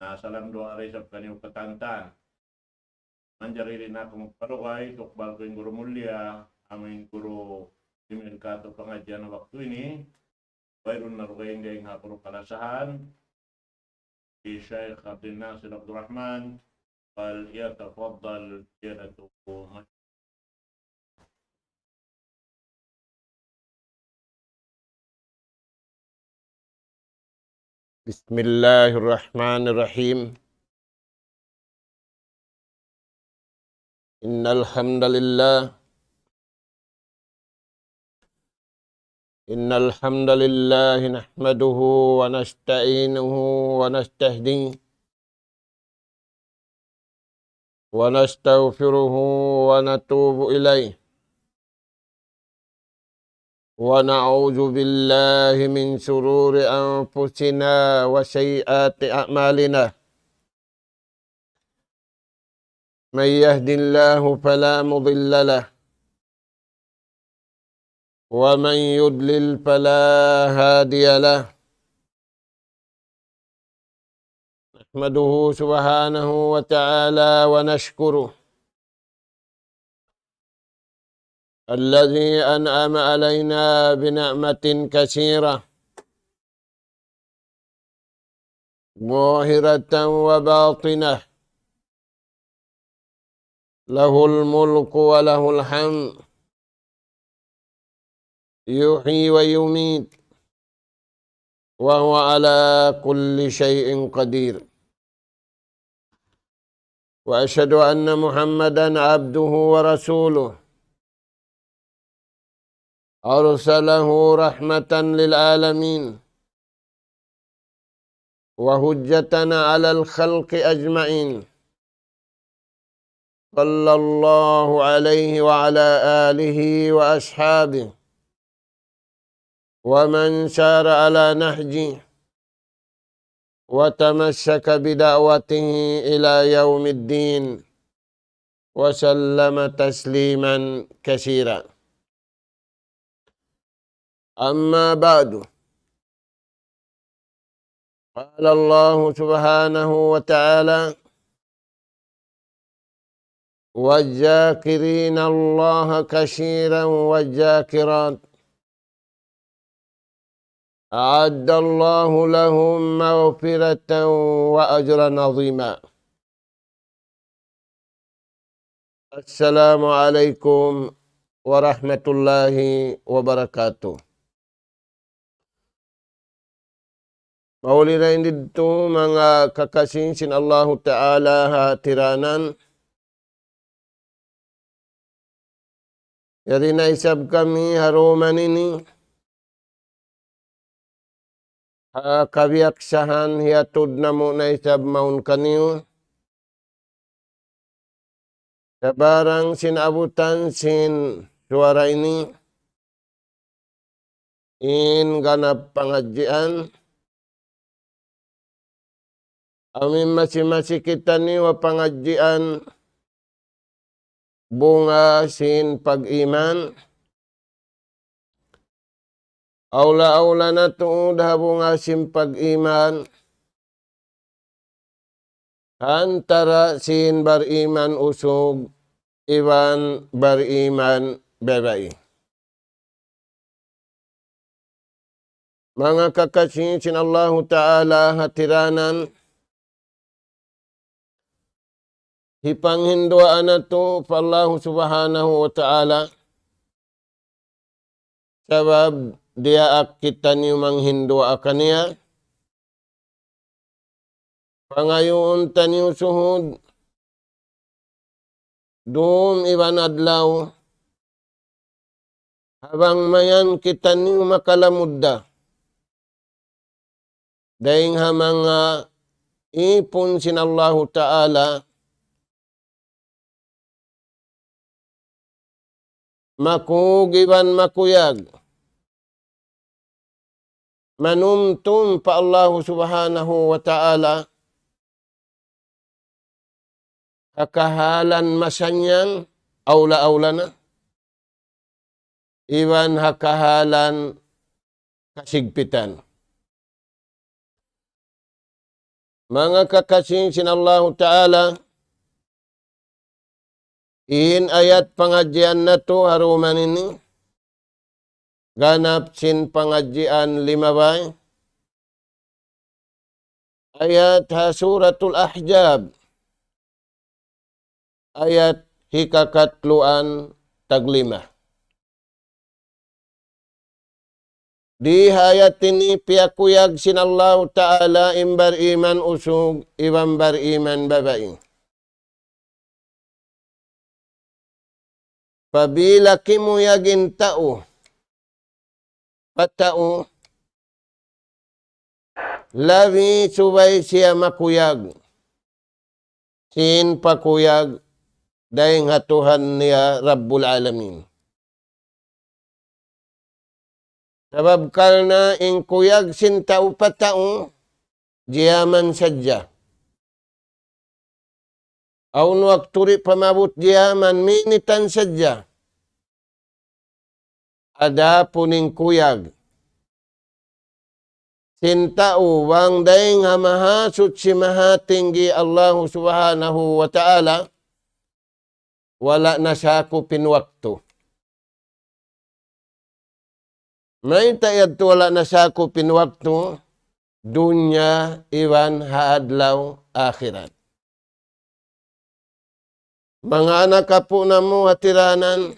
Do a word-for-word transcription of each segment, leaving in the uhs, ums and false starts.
Na salam duwaa da isab kaniyu katan-katan. Manjari di' na aku magparugay, tukbal ku in guru mulliya, amu in guru Emil katu' pangadjian waktu ini. Wayruun na dugaing dayn ha guru kalasahan, hi Shaykh Abdul Nasir Abdul Rahman, فليتفضل سيادته مشكورا. بسم الله الرحمن الرحيم. إن الحمد لله، إن الحمد لله نحمده ونستعينه ونستهديه ونستغفره ونتوب إليه، ونعوذ بالله من شرور أنفسنا وسيئات أعمالنا. من يهد الله فلا مضل له، ومن يضلل فلا هادي له. نحمده سبحانه وتعالى ونشكره، الذي أنعم علينا بنعمة كثيرة، ظاهرة وباطنة، له الملك وله الحمد، يحيي ويميت، وهو على كل شيء قدير. وأشهد أن محمدا عبده ورسوله، أرسله رحمة للعالمين، وحجة على الخلق أجمعين، صلى الله عليه وعلى آله وأصحابه ومن سار على نهجه وتمسك بدعوته إلى يوم الدين، وسلم تسليما كثيرا. أما بعد، قال الله سبحانه وتعالى: والذاكرين الله كثيرا والذاكرات أعد الله لهم مغفرة وأجرا عظيما. السلام عليكم ورحمة الله وبركاته. Mahuli na in didtu, manga kakasi sin Allahu Ta'ala ha tiranan. Yari na isab kami ha dum ini, ha kabiyaksahan hiyatud namu' na isab mawn kaniyu. Sabarang sin abutan sin suwara ini, in ganap pangadjian, amu in masi-masi kitaniyu ha pangadjian, bunga sin pag-iman. Awla-awla na tuud ha bunga sin pag-iman, ha antara' sin bariman usug iban bariman babai. Manga kakasi sin Allahu Ta'ala ha tiranan, hipanghinduwaa natu' pa Allahu Subhanahu wa Ta'ala, sabab diyaak kitaniyu manghinduwaa kaniya, pangayuun taniyu suhud, dum iban adlaw, ha bang mayan kitaniyu makalamud da dayn ha manga ipun sin Allahu Ta'ala, makug iban makuyag, manumtum pa Allahu Subhanahu wa Ta'ala, ha kahalan masannyang, awla-awla na, iban ha kahalan kasigpitan. Manga kakasi sin Allahu Ta'ala, in ayat pangadjian natu' ha dumatung ini, ganap sin pangadjian limabay. Ayat ha Suratul Ahzab. Ayat hikakatluan taglima. Di ha ayat ini piyakuyag sin Allahu Ta'ala in bariman usug iban bariman babai. Apabila kimuyag in tau pa tau, labi subay siya makuyag sin pakuyag dayn ha Tuhan niya Rabbul Alamin. Sabab karna' in kuyag sin tau pa tau, jiyaman sadja. Awn waktu di' pa maabut jiyaman, minitan sadja. Adapun in kuyag sin tau bang dayn ha Mahasuchi Mahatinggi Allahu Subhanahu wa Ta'ala, wala' nasakup in waktu. Mayta' yadtu wala' nasakup in waktu? Dunya iban ha adlaw akhirat. Manga anak apu' namu' hatiranan,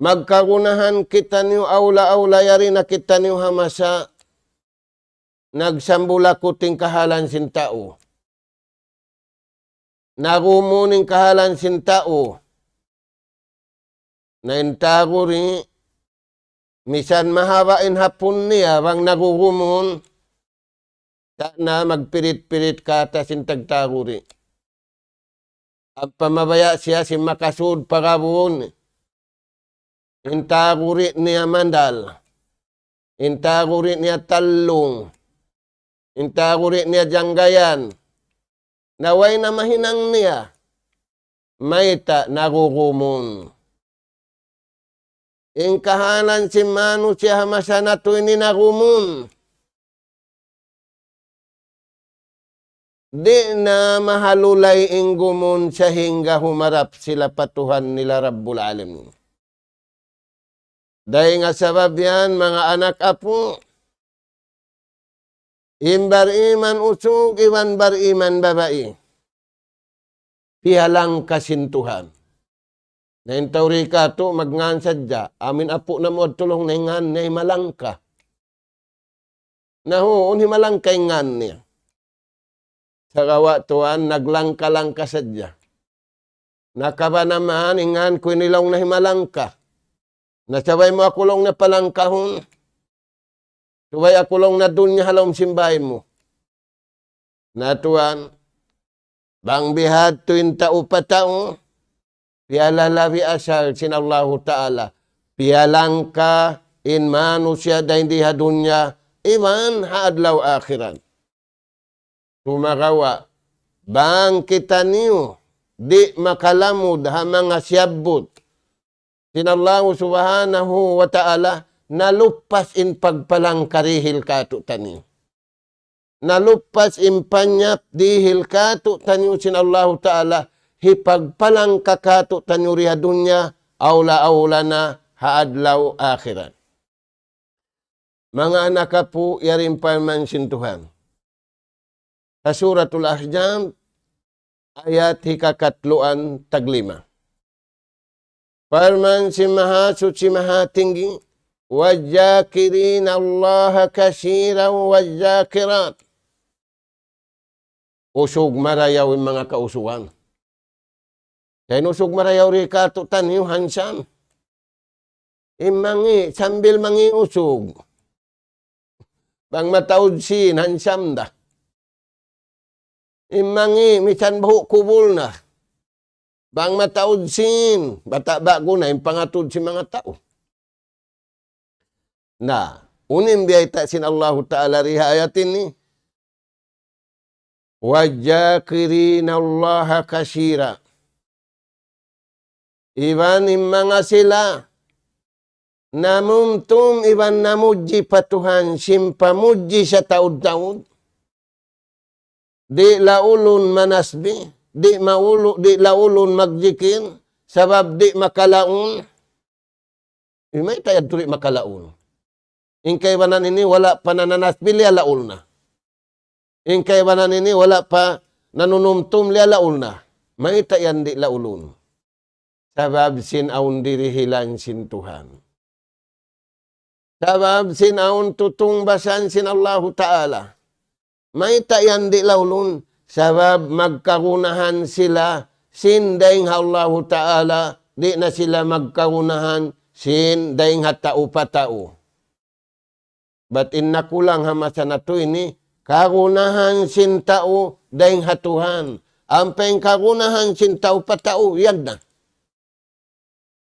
magkagunahan kitaniyu awla-awla yari na kitaniyu ha masa nagsambulakut in kahalan sin tau. Nagumun in kahalan sin tau. Na in taguri', misan mahaba' in hapun niya bang nagugumun, sa' na magpirit-pirit kata sin tagtaguri'. Ampa mabaya' siya sin makasud pa gabun. In taguri' niya mandal. In taguri' niya tallung. In taguri' niya janggayan. Na way na mahinang niya. Mayta'? Nagugumun. In kahalan sin manusiya' ha masa natu' ini nagumun. Di' na mahalulay in gumun sahingga humarap sila pa Tuhan nila Rabbul Alamin. Dayn ha sabab yan, manga anak apu', in bariman usug iban bariman babai, piyalangka sin Tuhan. Na in tau di katu' magngan sadja, amu in apu' namu' adtu laung niya in ngan niya hi Malangka. Na huun hi Malangka in ngan niya. Sagawa' tuwan, naglangka-langka sadja. Na kaba naman, in ngan ku ini laung niya hi Malangka. Na subay mu aku laung niya palangkahun. Subay aku laung niya dunya ha lawm sin bāy mu. Na tuwan, bang bihadtu in tau pa tau, piyalalabi asal sin Allahu Ta'ala. Piyalangka in manusiya' dayn di ha dunya, iban ha adlaw akhirat. Sumagawa', bang kitaniyu di' makalamud ha manga siyabbut sin Allahu Subhanahu wa Ta'ala, naluppas in pagpalangka dihil kātu'niyu. Naluppas in panyap dihil kātu'niyu sin Allahu Ta'ala, hipagpalangka kātu'niyu di ha dunya, awla-awla na ha adlaw akhirat. Manga anak apu', yari in parman sin Tuhan. Ha Suratul Ahzab, ayat hikakatluan taglima. Parman sin Mahasuchi Mahatinggi, وَالذَّاكِرِينَ اللَّهَ كَثِيرًا وَالذَّاكِرَاتِ. Usug marayaw in manga kausugan. Dayn usug marayaw di kātu'niyu handsome. In mangi', sambil mangi' usug. Bang mataud sin, handsome da. In mangi', misan bahu' kubul na. Bang mataud sin, bata' ba'gu na, in pangatud sin manga tau. Na, unu in biyayta' sin Allahu Ta'ala di ha ayat ini? وَالذَّاكِرِينَ اللَّهَ كَثِيرًا. Iban in manga sila namumtum iban namudji pa Tuhan sin pamudji sa taud-taud. Di' laulun manasbih, di' maulu-, di' laulun magjikir, sabab di' makalaun. Mayta' yadtu di' makalaun? In kaibanan ini wala' pa nananasbih, liyalaul na. In kaibanan ini wala' pa nanunumtum, liyalaul na. Mayta' yan di' laulun? Sabab sin awn dirihilan sin Tuhan. Sabab sin awn tutungbasan sin Allahu Ta'ala. Mayta' yan di' laulun? Sabab magkagunahan sila sin dayn ha Allahu Ta'ala, di' na sila magkagunahan sin dayn ha tau pa tau. Bat in nakulang ha masa natu' ini, kagunahan sin tau dayn ha Tuhan. Ampa in kagunahan sin tau pa tau, yan na.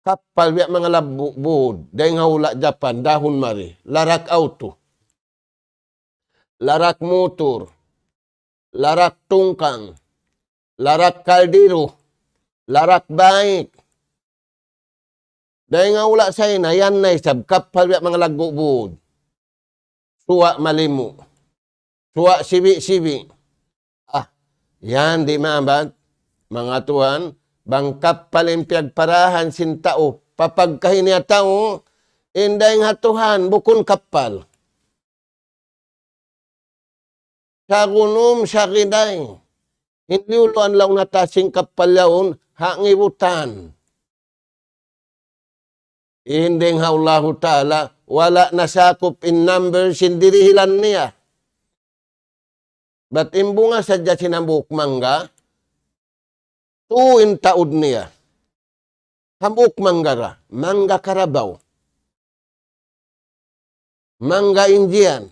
Kappal biya' manga labbu' bud, dayn ha hula' Japan, dahun mari, larak auto, larak mutur, larak tungkang, larak kaldiru, larak baik. Dayn ha hula' Saina, yan na isab, kappal biya' manga laggu' bud. Suwa' malimu'. Suwa' sibi'-sibi'. Ah, yan di' maabat. Manga tuwan, bang kappal in piyagparahan sin tau, pa pagkahi niya tau, in dayn ha Tuhan, bukun kappal. Sagunum, sagiday. In liyuluan laung natu' sin kappal yaun, ha ngibutan. In dayn ha Allahu Ta'ala, wala' nasakup in number sin dirihilan niya. Bat in bunga sadja sin hambuuk mangga, tu in taud niya. Hambuuk mangga ra, mangga Karabaw. Mangga Indian.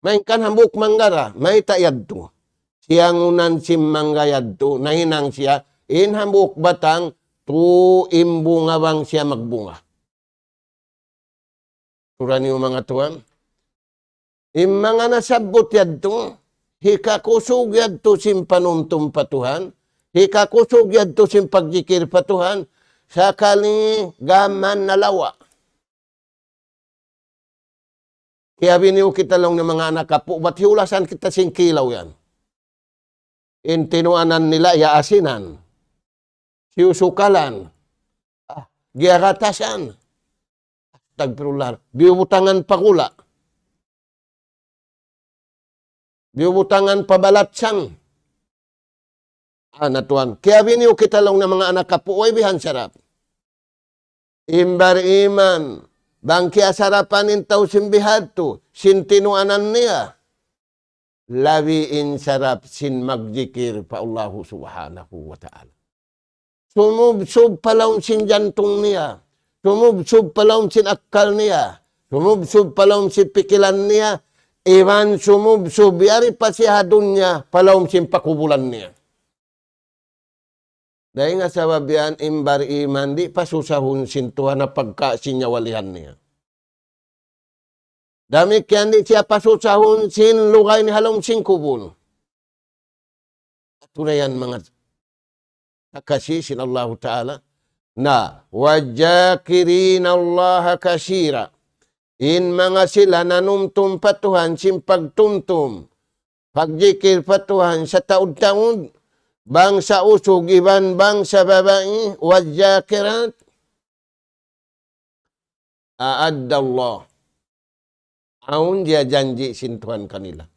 Malayngkan hambuuk mangga ra, mayta' yadtu? Siyangunan sin mangga yadtu, nahinang siya, in hambuuk batang, tu in bunga bang siya magbunga. Sura niyu manga tuwan. In manga nasabbut yadtu, hikakusug yadtu sin panumtum pa Tuhan, hikakusug yadtu sin pagjikir pa Tuhan, sakali gam nalawa'. Kiyabiniyu kita laung niya manga anak apu', bat hiyulasan kita sin kilaw yan. In tinuanan nila, yaasinan. Siyusukalan. Ah, giyaratasan. Astagfirullah. Biyubutangan pa gula'. Biyubutangan pa balatsang. Ana tuwan. Kiyabiniyu kita laung niya manga anak apu', way bihan sarap. In bariman, bang kiyasarapan in tau sin bihadtu, sin tinuanan niya, labi in sarap sin magjikir pa Allahu Subhanahu wa Ta'ala. Sumubsub pa lawm sin jantung niya, sumubsub pa lawm sin akkal niya, sumubsub pa lawm sin pikilan niya, iban sumubsub yari pa siya ha dunya pa lawm sin pakubulan niya. Dayn ha sabab yan in bariman di' pasusahun sin Tuhan ha pagka sin nyawa-lihan niya. Damikkiyan di' siya pasusahun sin lugay niya ha lawm sin kubul. Atu na yan manga kakasi sin Allahu Ta'ala. Na, وَالذَّاكِرِينَ اللَّهَ كَثِيرًا. In manga sila nanumtum pa Tuhan sin pagtumtum, pagjikir pa Tuhan sataud-taud, bangsa usug iban bangsa babai, وَالذَّاكِرَاتِ أَعَدَّ اللَّهُ. Awn diyajanji' sin Tuhan kanila.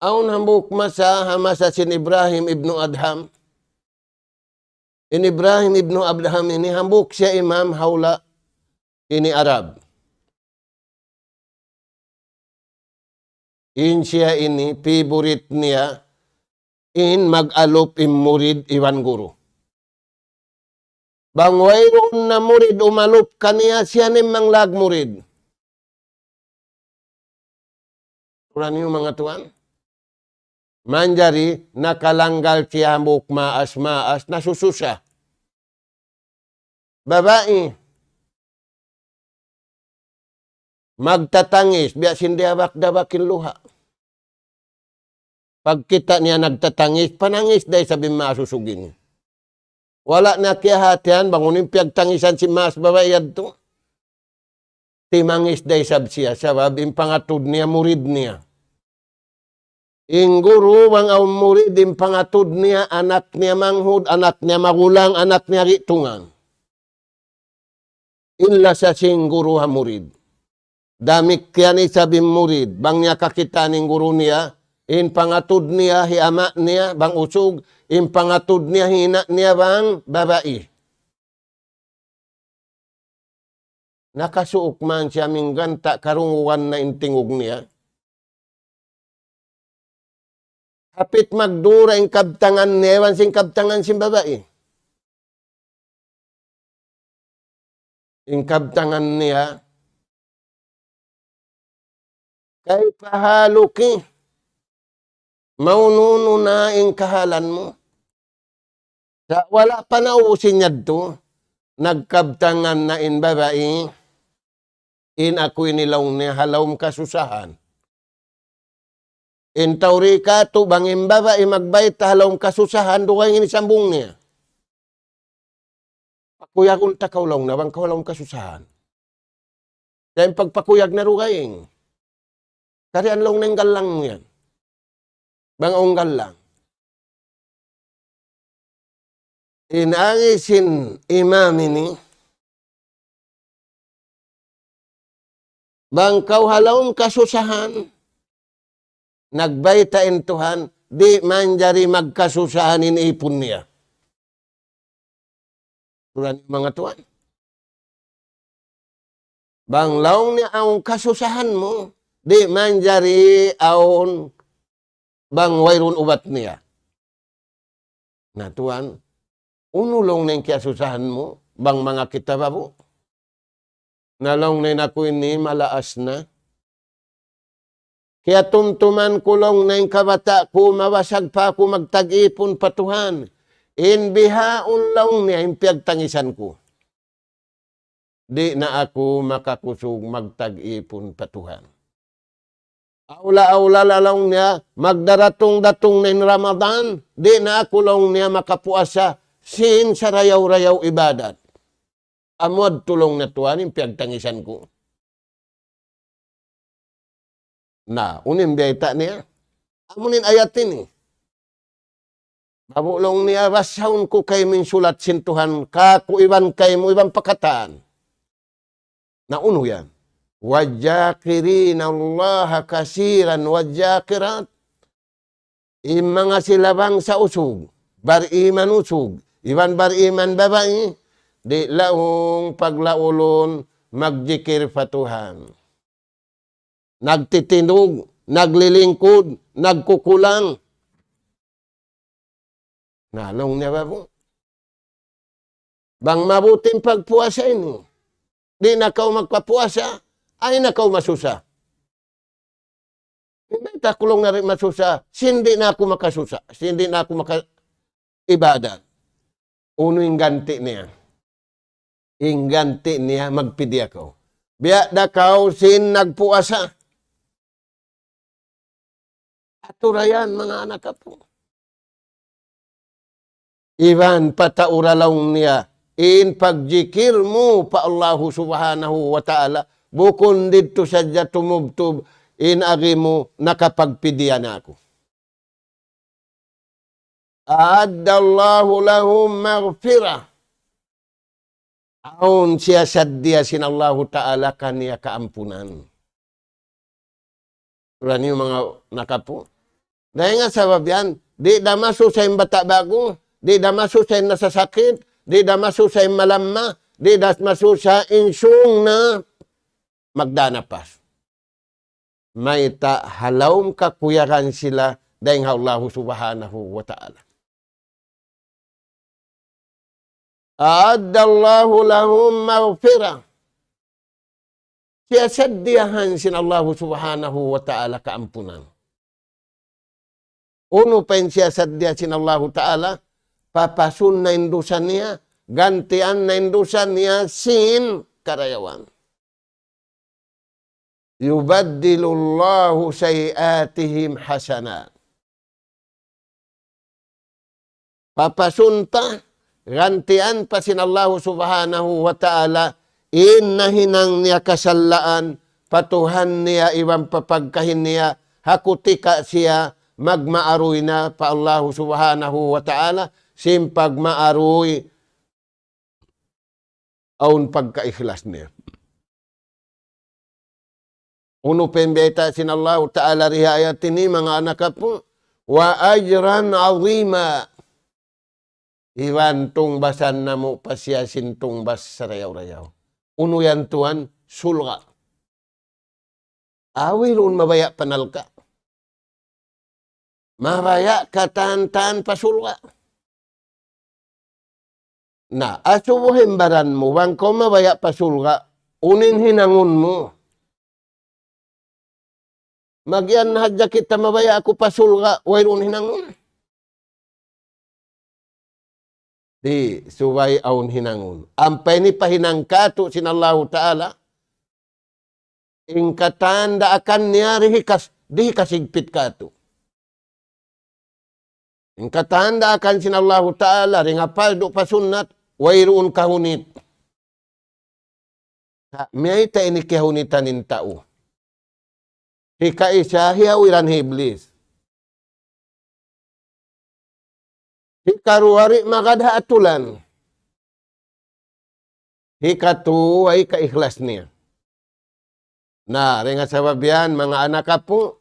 Awn hambuuk masa, ha masa sin Ibrahim ibnu Adham. In Ibrahim ibnu Adham ini hambuuk siya imam ha hula' ini Arab. In siya ini, favorite niya, in mag-alup in murid iban guru. Bang wayruun na murid umalup kaniya, siya na in manglag murid. Sura niyu manga tuwan. Manjari nakalanggal siya hambuuk maas-maas, nasususa. Babai. Magtatangis, biya' sin diyabak-dabak in luha'. Pagkita' niya nagtatangis, panangis da isab in maas usug ini. Wala' niya kiyahatihan bang unu in piyagtangisan sin maas babai yadtu. Timangis da isab siya, sabab in pangatud niya, murid niya. In guru bang awn murid, in pangatud niya, anak niya manghud, anak niya magulang, anak niya di' tungang. In lasa sin guru ha murid. Damikkiyan isab in murid, bang niya kakitaan in guru niya, in pangatud niya hi ama' niya bang usug, in pangatud niya hi ina' niya bang babai. Nakasuuk man siya, minsan ta karungugan na in tingug niya. Hapit magdura in kabtangan niya iban sin kabtangan sin babai. In kabtangan niya, "Kayfa haluki? Maunu-unu na in kahalan mu?" Sa' wala' pa naubus in yadtu, nagkabtangan na in babai, "In aku ini," laung niya, "ha lawm kasusahan." In tau di' katu' bang in babai magbayta' ha lawm kasusahan, dugaing in sambung niya. "Pakuyagun ta kaw," laung niya, "bang kaw ha lawm kasusahan." Sa' in pagpakuyag na dugaing. "Karian," laung niya, "in gallang mu yan. Bang awn gallang." In agi sin imam ini, "Bang kaw ha lawm kasusahan," nagbayta' in Tuhan, "di' manjari magkasusahan in ipun niya." Turan manga tuwan. "Bang," laung niya, "awn kasusahan mu, di' manjari awn bang wayruun ubat niya." Na tuwan, "Unu," laung niya, "in kiyasusahan mu, bang manga kita babu'?" Na laung niya, "In aku ini malaas na. Kiyatumtuman ku," laung niya, "in kabata' ku, mabasag pa aku magtag-ipun pa Tuhan. In bihaun," laung niya, "in piyagtangisan ku. Di' na aku makakusug magtag-ipun pa Tuhan. Awla-awla na," laung niya, "magdaratung-datung na in Ramadan, di' na aku," laung niya, "makapuasa sin sarayaw-rayaw ibadat. Amu yadtu," laung niya, "tuwan, in piyagtangisan ku." Na, unu in biyayta' niya? Amu in ayat ini. "Babu'," laung niya, "basahun ku kaymu in sulat sin Tuhan, kāku' iban kaymu iban pa katan." Na, unu yan? "والذاكرين الله كثيرا والذاكرات." In manga sila bangsa usug, bariman usug, iban bariman babai, di' laung paglaulun magjikil pa Tuhan. Nagtitindug, naglilingkud, nagkukulang. Na, laung niya, "Babu', bang mabuting pagpuasa ini, di' na kaw magpapuasa, ay na kaw masusa." "Di' na aku," laung niya, "masusa, sin di' na aku makasusa, sin di' na aku maka-, ibadat." Unu in ganti' niya? In ganti' niya, magpidya kaw. Biya' da kaw sin nagpuasa. Atura yan, manga anak apu'. Iban pataura, laung niya, in pagjikil mu pa Allahu Subhanahu wa Ta'ala, bukun didtu sadja tumubtub, in agi mu nakapagpidya na aku. أعد الله لهم مغفرة. Awn siyasaddiya sin Allahu Ta'ala kaniya kaampunan. Turan niyu manga anak apu'. Dayn ha sabab yan, di' da masusa in bata' ba'gu, di' da masusa in nasasakit, di' da masusa in malamma, di' da masusa in sung na magdanapas. Mayta'? Ha lawm kakuyagan sila dayn ha Allahu Subhanahu wa Ta'ala. أعد الله لهم مغفرة. Siyasaddiyahan sin Allahu Subhanahu wa Ta'ala kaampunan. Unu pa in siyasaddiya sin Allahu Ta'ala? Papasun na in dusa niya, gantian na in dusa niya sin karayawan. يبدل الله سيئاتهم حسنات. Papasun pa, gantian pa sin Allahu Subhanahu wa Ta'ala in nahinang niya kasalaan pa Tuhan niya iban pa pagkahi niya, ha kutika siya magmaaruy na pa Allahu Subhanahu wa Ta'ala, sin pagmaaruy awn pagkaikhlas niya. Unu pa in bayta' sin Allahu Ta'ala di ha ayat ini, manga anak apu', وأجرا عظيما. Iban tungbasan namu' pa siya sin tungbas sarayaw-rayaw. Unu yan tuwan? Surga'. Wayruun mabaya' pa narka'. Mabaya' katan-katan pa surga'. Na, asubuhi in baran mu, bang kaw mabaya' pa surga', unu in hinangun mu? Magiyan na hadja kita mabaya' aku pa surga', wayruun hinangun. Di', subay awn hinangun. Ampa ini pahinang katu' sin Allahu Ta'ala, in katan daakan niya di' hikas-, di' hikasigpit katu'. In katan daakan sin Allahu Ta'ala, dayn ha pardu' pa sunnat, wayruun kahunit. Sa' mayta' ini kiyahunitan in tau? Hikaisa, hiyawiran hi Iblis. Hikaruwa, di' magad ha atulan. Hikatū, way kaikhlas niya. Na, dayn ha sabab yan, manga anak apu',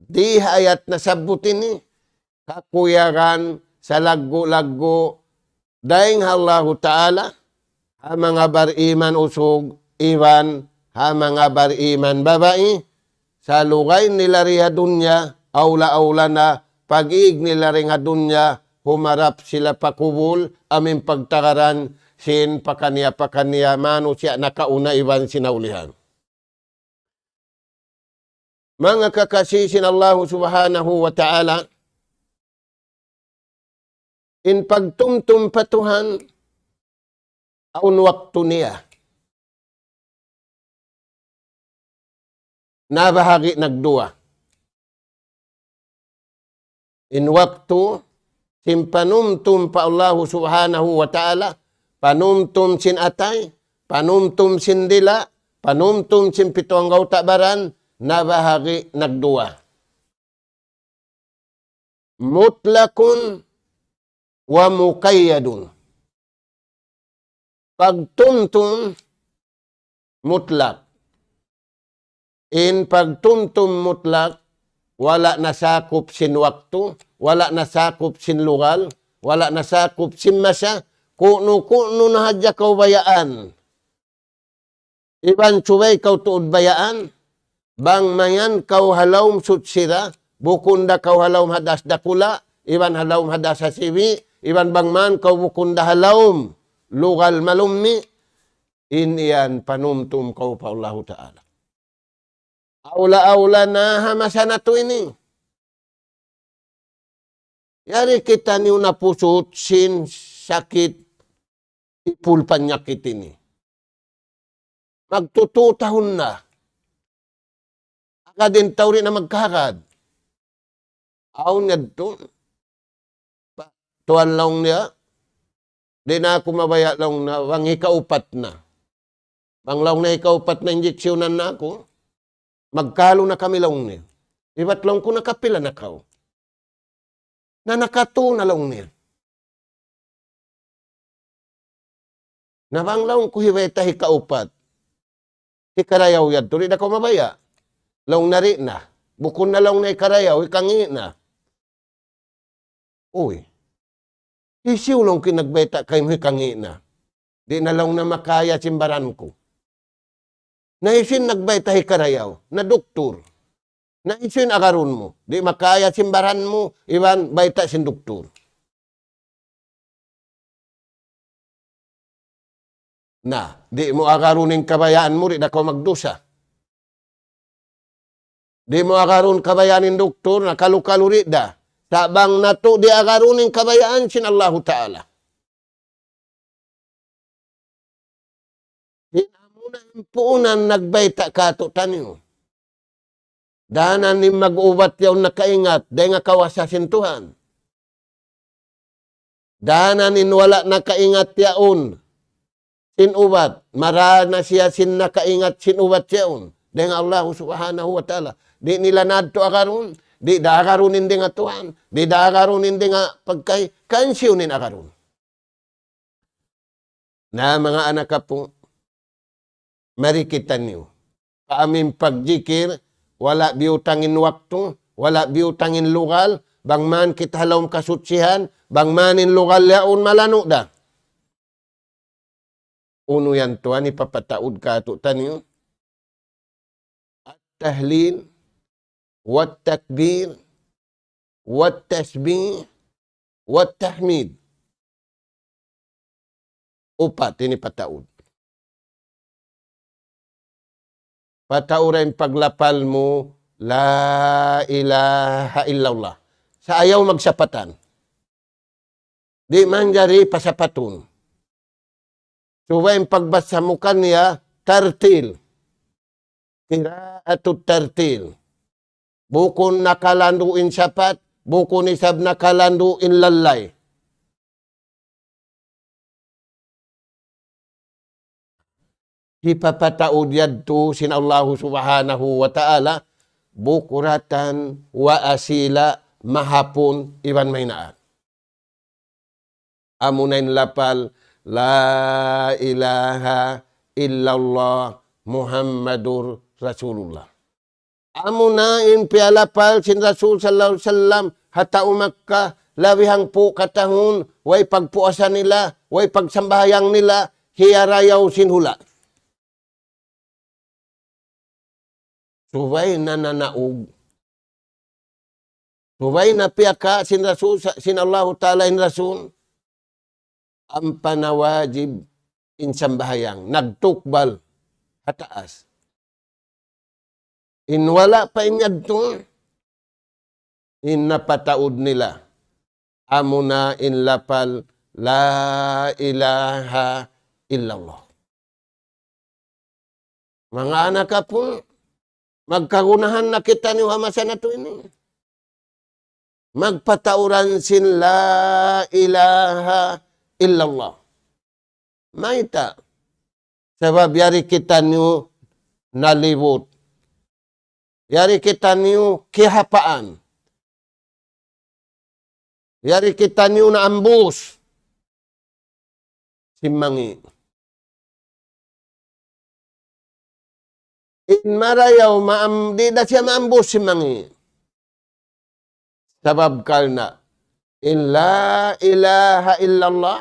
di ha ayat nasabbut ini, kakuyagan, salaggu'-laggu', dayn ha Allahu Ta'ala, ha manga bariman usug, iban ha manga bariman babai, salugay nila di ha dunya, awla-awla na, pag-ig nila dayn ha dunya, humarap sila pa kubul, amu in pagtagaran sin pakaniya-pakaniya manusiya' nakauna iban sin naulihan. Manga kakasi sin Allahu Subhanahu wa Ta'ala, in pagtumtum pa Tuhan, awn waktu niya. Nabahagi' nagduwa. In waktu sin panumtum pa Allahu Subhanahu wa Ta'ala, panumtum sin atay, panumtum sin dila', panumtum sin pitu anggawta' baran, nabahagi' nagduwa. Mutlaqun wa muqayyadun. Pagtumtum mutlak. In pagtumtum mutlak, wala' nasakup sin waktu, wala' nasakup sin lugal, wala' nasakup sin masa, kunu-kunu na hadja kaw bayaan. Iban subay kaw tuud bayaan, bang mayan kaw ha lawm suchi ra, bukun da kaw ha lawm hadas dakula', iban ha lawm hadas hasibi', iban bang man kaw bukun da ha lawm lugal malummi', in yan panumtum kaw pa Allahu Ta'ala. Awla-awla na ha masa natu' ini. Yari kitaniyu napusut sin sakit ipul panyakit ini. Magtū tahun na. Agad in tau di' na magkahagad. Awn yadtu. Pa, tuwan laung niya, di' na aku mabaya' laung niya, bang hikaupat na. Bang laung niya hikaupat na injeksiyunan na aku, magkalu na kami laung niya. Ibat laung ku nakapila na kaw. Na nakatū na laung niya. Na bang laung ku hibayta' hikaupat. Hikarayaw yadtu, di' da kaw mabaya'. Laung niya di' na. Bukun na laung niya hikarayaw, hikangī' na. Uy. Hisiyu laung ku in nagbayta' kaymu hikangī' na. Di' na laung niya makaya sin baran ku. Na hisiyu in nagbayta' hikarayaw, na duktur. Na hisiyu in agarun mu. Di' makaya sin baran mu, iban bayta' sin duktur. Na, di' mu agarun in kabayaan mu, di' da kaw magdusa. Di' mu agarun kabayaan in duktur, na kalu-kalu di' da. Sa' bang natu' di' agarun in kabayaan sin Allahu Ta'ala. Hinamuna in puunan nagbayta' kātu'niyu. Danan in mag-ubat yaun nakaingat, dayn ha kawasa sin Tuhan. Danan in wala' nakaingat yaun sin ubat, mara na siya sin nakaingat sin ubat yaun. Dayn ha Allahu Subhanahu wa Ta'ala. Di' nila nadtu agarun, Di' da agarun in dayn ha Tuhan. Di' da agarun in dayn ha pagkahi. Kansiyu in agarun. Na manga anak apu', mari kitaniyu. Pa amu in pagjikir, wala' biyutang in waktu, wala' biyutang in lugal, bang man kita ha lawm kasuchihan, bang man in lugal yaun malanu' da. Unu yan tuwan hipapataud kātu'niyu? التهليل والتكبير والتسبيح والتحميد. Upat ini pataud. Pataud in paglapal mu, لا إله إلا الله. Sa' ayaw magsapatan. Di' manjari pasapatun. Subay in pagbasa mu kaniya, tartil. Qira'atut tartil. Bukun nakalandu' in sapat, bukun isab nakalandu' in lallay. Hipapataud yadtu sin Allahu Subhanahu wa Ta'ala, بكرة وأصيلا, mahapun iban mahinaan. Amuna in lapal, لا إله إلا الله محمد رسول الله. Amuna in piyalapal sin Rasul sallallahu alayhi wasallam ha tau Makkah, labi hangpu' katahun, way pagpuasa nila, way pagsambahayang nila, hiyarayaw sin hula'. Subay na nanaug. Subay na piyaka sin Rasul, sa-, sin Allahu Ta'ala in Rasul. Ampa na wajib in sambahayang. Nagtukbal ha taas. In wala' pa in yadtu, in napataud nila. Amuna in lapal, لا إله إلا الله. Manga anak apu', magkagunahan na kitaniyu ha masa natu' ini. Magpatauran sin لا إله إلا الله. Mayta'? Sabab yari kitaniyu nalibut. Yari kitaniyu kiyahapaan. Yari kitaniyu naambus sin mangi'. In marayaw maam-, di' da siya maambus sin mangi'. Sabab karna' in لا إله إلا الله,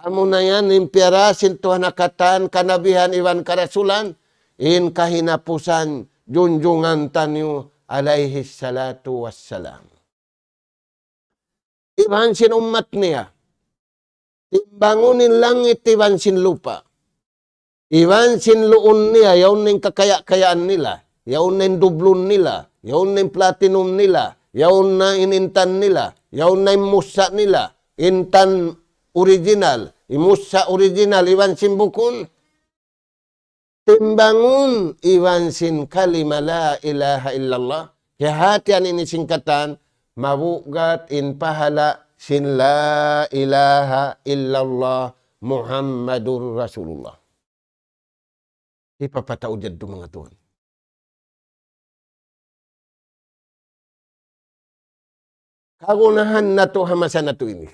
amuna yan in piyara sin Tuhan ha katan, kanabihan iban karasulan, in kahinapusan junjungan taniyu alayhi salatu wassalam. Iban sin ummat niya, timbangun in langit iban sin lupa'. Iban sin luun niya, yaun na in kakaya-kayaan nila, yaun na in dublun nila, yaun na in platinum nila, yaun na in intan nila, yaun na in mussa' nila, intan original, in mussa' original, iban sin bukun. Timbangun iban sin kalima لا إله إلا الله. Kahātihan ini sin katan, mabugat in pahala' sin لا إله إلا الله محمد رسول الله. Hipapataud yadtu manga tuwan. Kagunahan natu' ha masa natu' ini.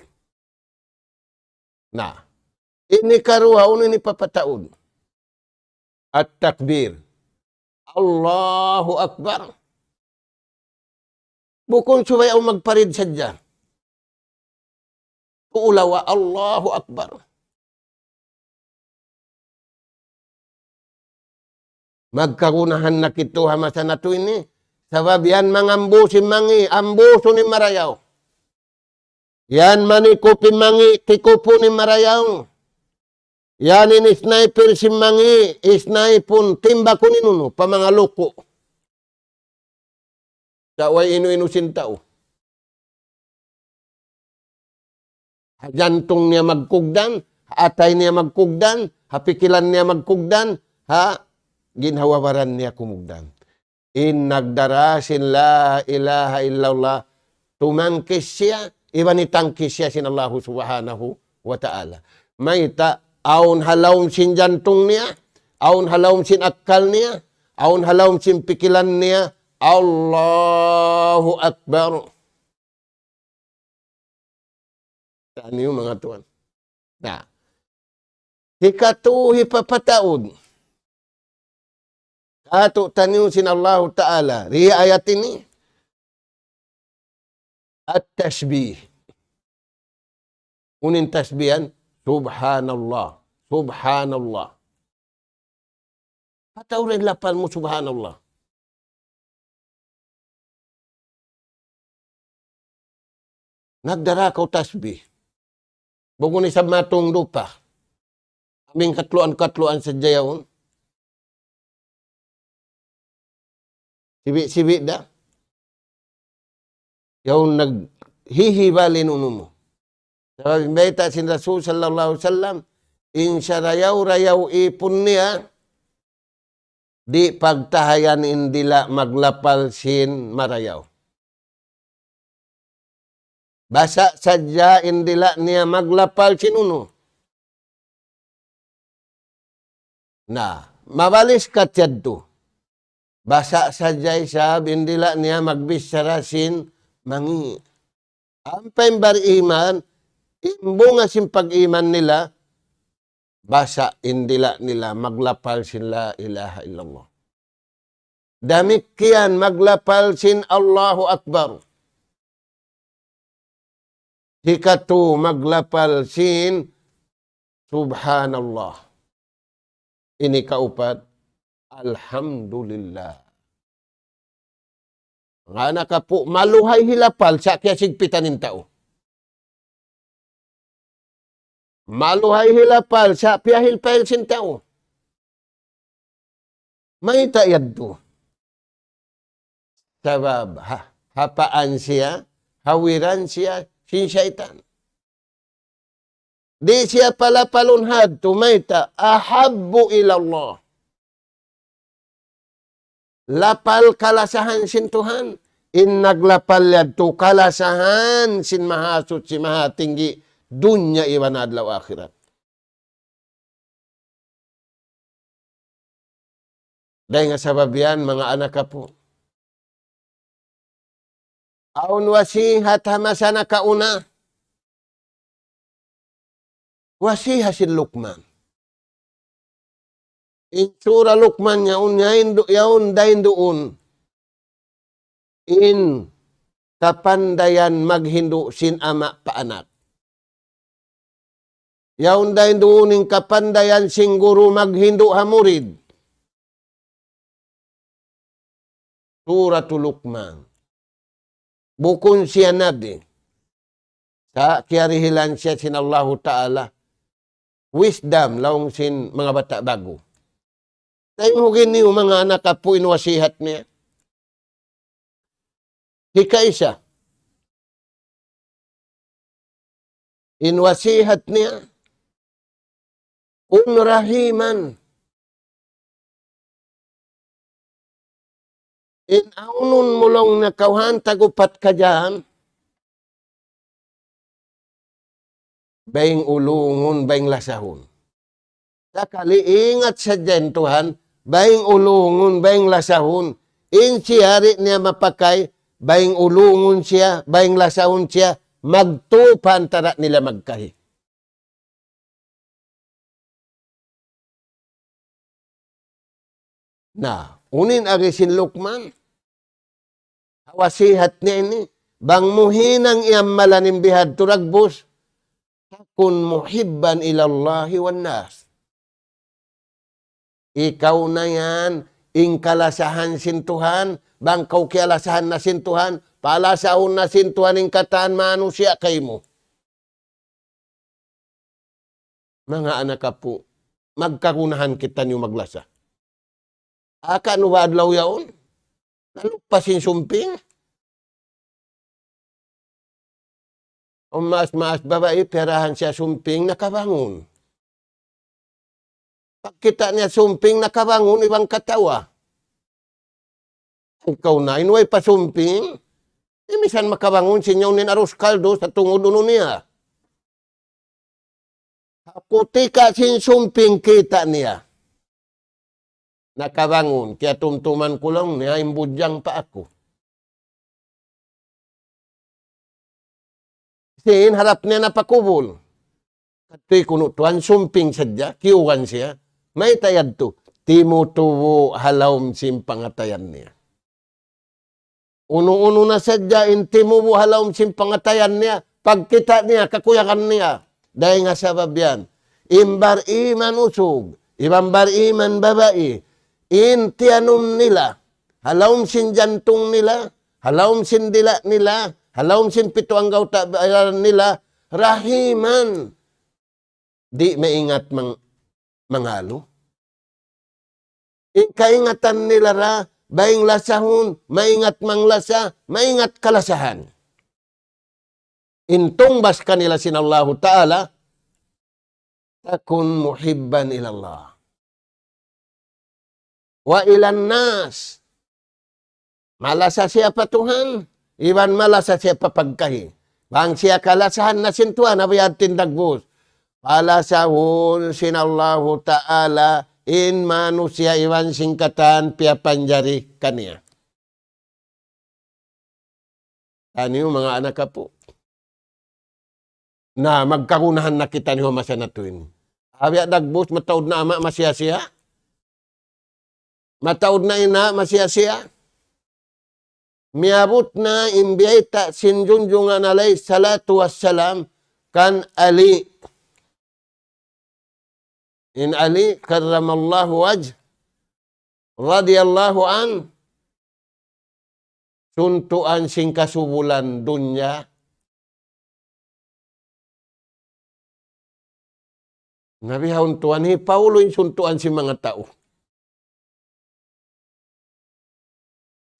Na, ini karuwa, unu in hipapataud? At-takbir. Allahu Akbar. Bukun subay awn magparid sadja. Tuulawa, Allahu Akbar. Magkagunahan na kita ha masa natu' ini. Sabab yan mangambus in mangi', ambusun in marayaw. Yan manikup in mangi', tikupun in marayaw. Yan in sniper sin mangi', snipe-un, timbakun in unu, pa manga luku'. Sa' way inu-inu sin tau. Ha jantung niya magkugdan, ha atay niya magkugdan, ha pikilan niya magkugdan, ha ginhawa-baran niya kumugdan. In nagdara sin لا إله إلا الله, tumangkis siya, iban itangkis siya sin Allahu Subhanahu wa Ta'ala. Mayta', awn ha lawm sin jantung niya, awn ha lawm sin akkal niya, awn ha lawm sin pikilan niya, Allahu Akbar. Taniyu manga tuwan. Na. Hikatu hipapataud. Katu' taniyu sin Allahu Ta'ala. Di ha ayat ini. At-tasbih. Unu in tasbihan? Subhanallah. Subhanallah. Pataud in lapal mu, subhanallah. Nagdara kaw tasbih. Bukun isab matung dupa. Amu in katluan-katluan sadja yaun. Sibi'-sibi' da. Yaun naghihibal in unu mu. Sabab in bayta' sin Rasul sallallahu alayhi wasallam, in sarayaw-rayaw ipun niya, di' pagtahayan in dila' maglapal sin marayaw. Basa' sadja in dila' niya maglapal sin unu. Na, mabalis ka tiyadtu. Basa' sadja isab in dila' niya magbichara sin mangi'. Ampa in bariman, in bunga sin pag-iman nila, basa' in dila' nila maglapal sin la ilaha illallah. Damikkiyan maglapal sin Allahu Akbar. Hikatu maglapal sin Subhanallah. Ini kaupat, Alhamdulillah. Manga anak apu', maluhay hilapal sa' kiyasigpitan in tau. Maluhay hilapal sa' piyahil-pahil sin tau. Mayta' yadtu? Sabab, ha, hapaan siya, hawiran siya, sin saytan. Di' siya palapalun hadtu, mayta', ahabbu ilallah. Lapal kalasahan sin Tuhan. In naglapal yadtu kalasahan sin Mahasuchi, Mahatinggi, dunya iban adlaw akhirat. Dayn ha sabab yan, manga anak apu'. Awn wasihat ha masa nakauna. Wasihat sin Luqman. In Sura Luqman yaun, yaun, yaun dayn duun. In kapandayan maghindu' sin ama' pa anak. Yaun dayn duun in kapandayan sin guru maghindu' ha murid. Suratul Luqman. Bukun siya nabi. Sa' kiyarihilan siya sin Allahu Ta'ala. Wisdom, laung sin manga bata' ba'gu. Taymanghud niyu manga anak apu' in wasihat niya. Hikaisa. In wasihat niya. Kun rahiman. In awnun mu laung niya kawhaan tag-upat kajam. Bayng ulungun, bayng lasahun. Sakali ingat sadja in Tuhan, bayng ulungun, bayng lasahun. In siya di' niya mapakay, bayng ulungun siya, bayng lasahun siya, magtup ha antara' nila magkahi. Na, unu in agi sin Luqman? Ha wasihat niya ini, bang mu hinang iyammalan in bihadtu dagbus, takun muhibban ilallahi wan nas. Ikaw na yan, in kalasahan sin Tuhan, bang kaw kiyalasahan na sin Tuhan, palasahun na sin Tuhan in katan manusiya' kaymu. Manga anak apu', magkagunahan kitaniyu maglasa. Aka nu ba adlaw yaun? Nalupas in sumping. Awn maas-maas babai, piyarahan siya sumping, nakabangun. Pagkita' niya sumping, nakabangun, iban katawa. Ikaw na, in way pa sumping, eh, misan makabangun, sin yaun in arus kaldu, sa' tungud unu niya. Kutika sin sumping kita' niya. nakabangun, kiyatumtuman ku laung niya in budjang pa aku. Sin harap niya na pa kubul. Katuy kunu' tuwan, sumping sadja, kiyugan siya. Mayta' yadtu? Timutubu' ha lawm sin pangatayan niya. Unu-unu na sadja in timubu' ha lawm sin pangatayan niya, pagkita' niya, kakuyagan niya. Dayn ha sabab yan, in bar-iman usug, iban bar-iman babai, in tiyanum nila, ha lawm sin jantung nila, ha lawm sin dila' nila, ha lawm sin pitu anggawta' baran nila, rahiman. Di' maingat mang-, mangalu. In kaingatan nila ra, baing lasahun, maingat manglasa, maingat kalasahan. In tungbas kanila sin Allahu Ta'ala, تكن محبا إلى الله وإلى الناس. Malasa siya pa Tuhan, iban malasa siya pa pagkahi. Bang siya kalasahan na sin Tuhan, abiya' tindagbus. Palasahun sin Allahu Ta'ala, in manusiya' iban sin katan piyapanjari kaniya. Taniyu manga anak apu'. Na, magkagunahan na kitaniyu ha masa natu' ini. Abiya' dagbus, mataud na ama' masiya-siya. Mataud na ina' masiya-siya. Miyabut na in biyayta' sin junjungan alayhi salatu wassalam kan Ali. In Ali karramallahu wajh, radiyallahu anhu, suntuan sin kasubulan dunya. Na bihaun tuwan, hi Paulu in suntuan sin manga tau.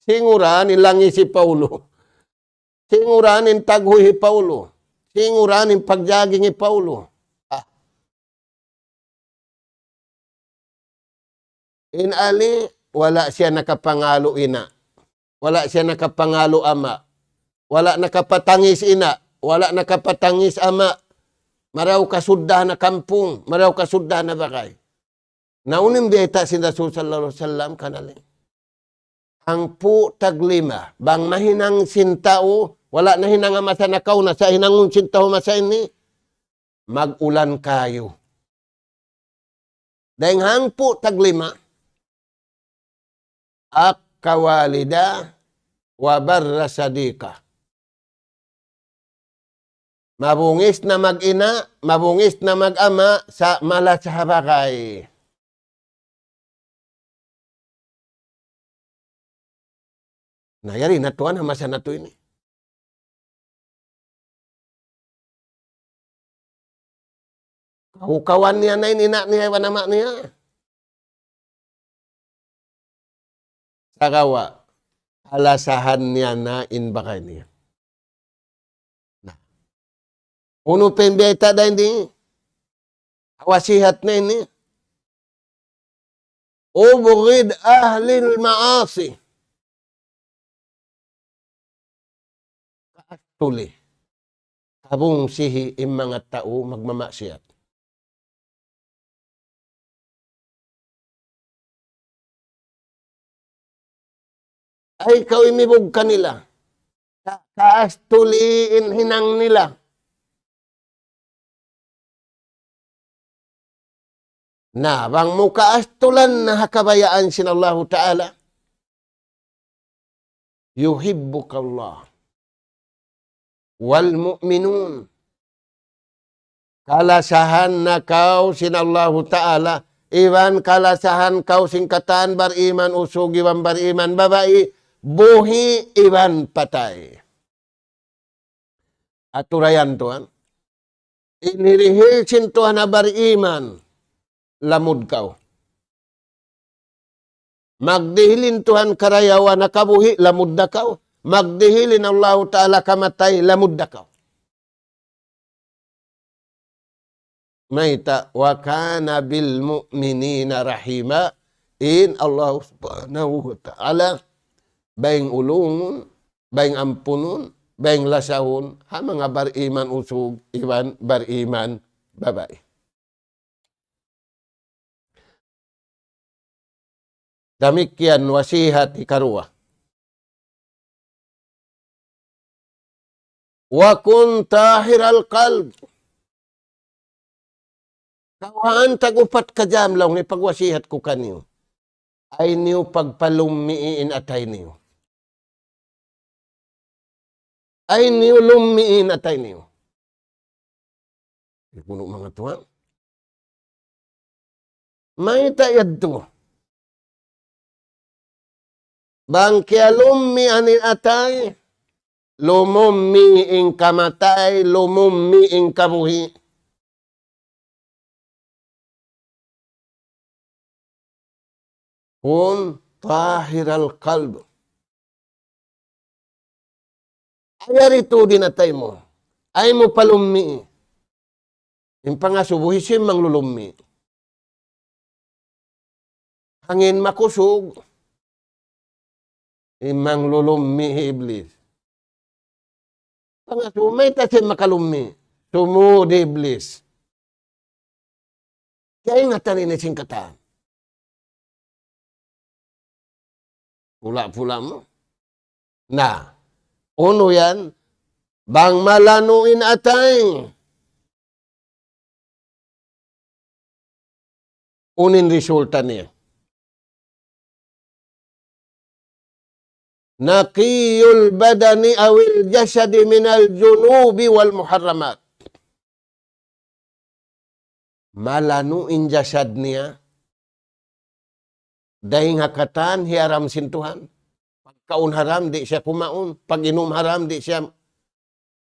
Singuran in langis hi Paulu. Singuran in taghuy hi Paulu. Singuran in pagjaging hi Paulu. Ah. In Ali, wala' siya nakapangalu ina'. Wala' siya nakapangalu ama'. Wala' nakapatangis ina'. Wala' nakapatangis ama'. Marayaw kasuddahan ha kampung. Marayaw kasuddahan ha bagay. Na unu in biyayta' sin Rasul sallallahu alayhi wasallam kan Ali. Hangpu' taglima, bang nahinang sin tau, wala' nahinang ha masa nakauna, sa' hinangun sin tau masa ini, mag-ulan kayu. Dayn hangpu' taglima, عق والداه وبر صديقه. Mabungis na mag-ina', mabungis na mag-ama', sa' malasa ha bagay. Na, yari na tuwan ha masa natu' ini. Kahukawan niya na in ina' niya iban ama' niya. Sagawa', kalasahan niya na in bagay niya. Na. Unu pa in biyayta' da ini? Wasihat na ini. أبغض أهل المعاصي. Kaastuli. Kabungsihi in manga tau magmamaksiyat. Ayaw kaw imibug kanila. Ka-, kaastuli in hinang nila. Na, bang mu kaastulan na ha kabayaan sin Allahu Ta'ala, يحبك الله والمؤمنون. Kalasahan na kaw sin Allahu Ta'ala, iban kalasahan kaw sin katan bariman usug iban bariman babai, buhi' iban patay. Aturayan tuwan. In hirihil sin Tuhan ha bariman, lamud kaw. Magdihil in Tuhan karayawan ha kabuhi', lamud da kaw. Magdihil in Allahu Ta'ala kamatay, lamud da kaw. Mayta', وكان بالمؤمنين رحيما. In Allah Subhanahu wa Ta'ala, bayng ulungun, bayng ampunun, bayng lasahun, ha manga bariman usug, iban bariman babai. Damikkiyan wasihat hikaruwa. وكن طاهر القلب. Kawhaan tag-upat ka jam laung niya pagwasihat ku kaniyu. Ayaw niyu pagpalummii in atay niyu. Ayaw niyu lummii in atay niyu. Kunu' manga tuwan. Mayta' yadtu? Bang kiyalummian in atay, lumummi in kamatay, lumummi in kabuhi'. كن طاهر القلب. Ayari tuud in atay mu. Ayaw mu palummii. In pangasubu hisiyu in manglulummi? Hangin makusug. In manglulummi hi Iblis. Pangasubu, mayta' siya makalummi? Sumud hi Iblis. Kaingatan ini sin katan. Pula-pula mu. Na, unu yan, bang malanu' in atay. Unu in resulta niya? نقي البدن أو الجسد من الذنوب والمحرمات. Malanu' in jasad niya, dayng ha katan hiyaram sin Tuhan. Pagkaun haram, di' siya kumaun. Pag-inum haram, di' siya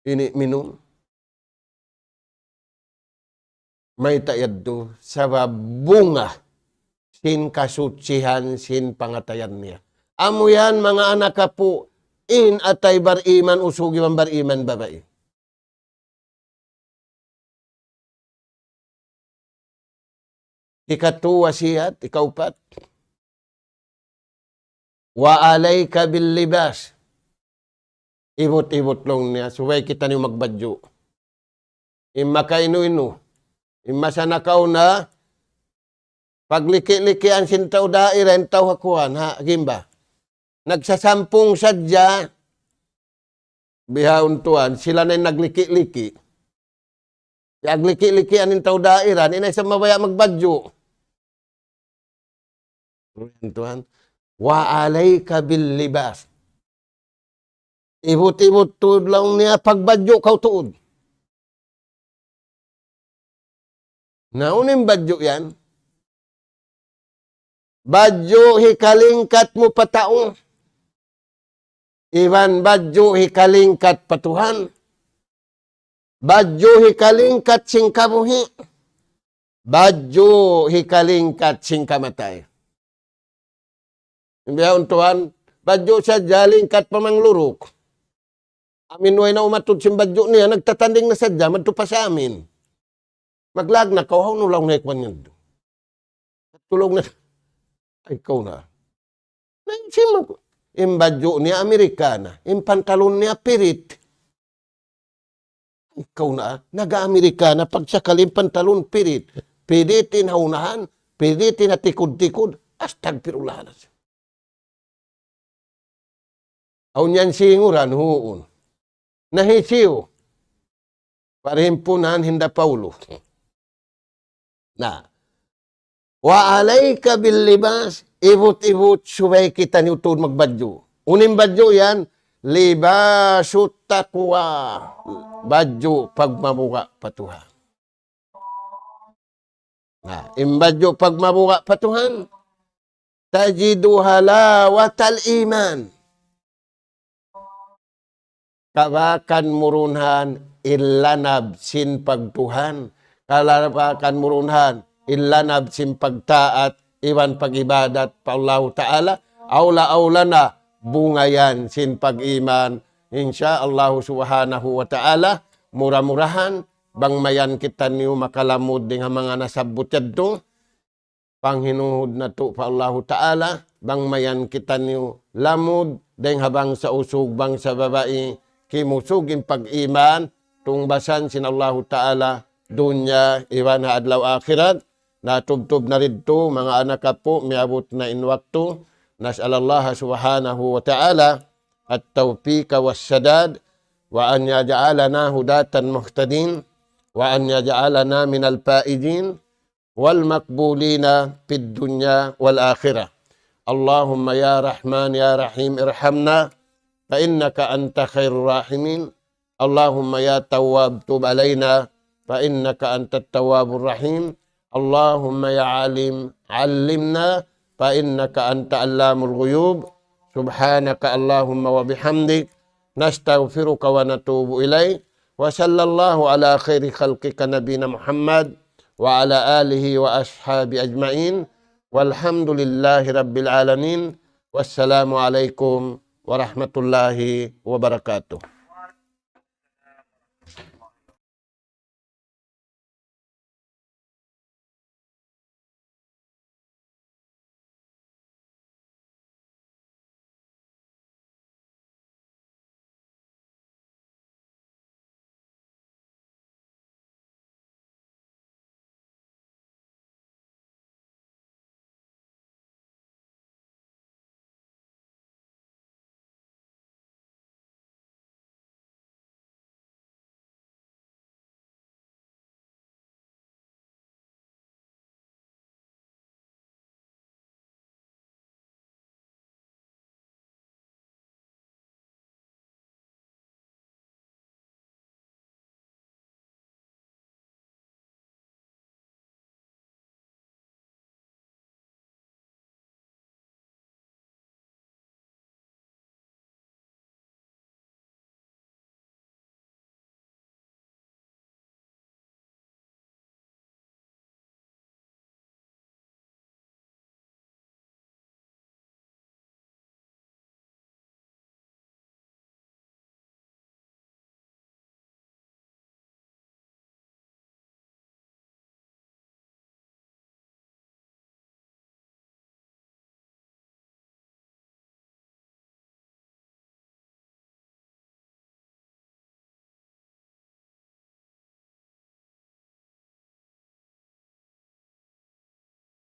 ini minum. Mayta' yadtu? Sabab bunga sin kasuchihan sin pangatayan niya. Amu yan, manga anak apu', in atay bariman usug iban bariman babai. Hikatu wasihat, hikaupat. وعليك باللباس. Ibut-ibut laung niya, subay kitaniyu magbadju'. In makainu-inu. In masa nakauna, pagliki-likian sin tau daira, in tau ha kuwan, ha gimba. Nagsasampung sadja, bihaun tuwan, sila na in nagliki-liki. Yagliki-likian in tau daira, di' na isab mabaya' magbadju'. Yan tuwan. وعليك باللباس. Ibut-ibut tuud laung niya pagbadju' kaw tuud. Na, unu in badju' yan? Badju' hikalingkat mu pa tau. Iban badju' hikalingkat pa Tuhan. Badju' hikalingkat sin kabuhi'. Badju' hikalingkat sin kamatay. Bihaun tuwan, badju' sadja lingkat pa mangluruk. Amin way na umatud sin badju' niya, nagtatanding na sadja, madtu pa sa amin. Maglag na kaw, hawnu laung na ikuan niya. Tulog na. Ay, kaw na. Na, in simu, in badju' niya Amerikana, in pantalon niya pirit. Ay, kaw na, naga-Amerikana, pagsakali in pantalon pirit. Pirit in ha unahan, pirit in ha tikud-tikud. Astagfirullah. Awn yan singuran, huun. Na hisiyu? Parhimpunan hinda Paulu. Na. وعليك باللباس, ibut-ibut subay kitaniyu tuud magbadju'. Unu in badju' yan? لباس التقوى. Badju' pagmabuga' pa Tuhan. Na, in badju' pagmabuga' pa Tuhan, تجد حلاوة الإيمان. Kabakan mu duun in lanab sin pagtuhan, kabakan mu duun in lanab sin pagtaat, iban pag-ibadat pa Allahu Ta'ala, awla-awla na bunga yan sin pag-iman, insya Allahu Subhanahu wa Ta'ala, mura-murahan, bang mayan kitaniyu makalamud dayn ha manga nasabbut yadtu, panghinuhud natu' pa Allahu Ta'ala, bang mayan kitaniyu lamud, dayn ha bangsa usug, bangsa babai, kimusug in pag-iman, tungbasan sin Allahu Ta'ala, dunya, iban ha adlaw akhirat, natubtub na ridtu, manga anak apu', miyabut na in waktu. نسأل الله سبحانه وتعالى التوفيق والسداد، وأن يجعلنا هداة مهتدين، وأن يجعلنا من الفائزين والمقبولين في الدنيا والآخرة. اللهم يا رحمن يا رحيم ارحمنا، فإنك أنت خير الراحمين. اللهم يا تواب تب علينا، فإنك أنت التواب الرحيم. اللهم يا عالم علمنا، فإنك أنت علام الغيوب. سبحانك اللهم وبحمدك، نستغفرك ونتوب إليك. وصلى الله على خير خلقك نبينا محمد وعلى آله وأصحابه أجمعين. والحمد لله رب العالمين. والسلام عليكم ورحمة الله وبركاته.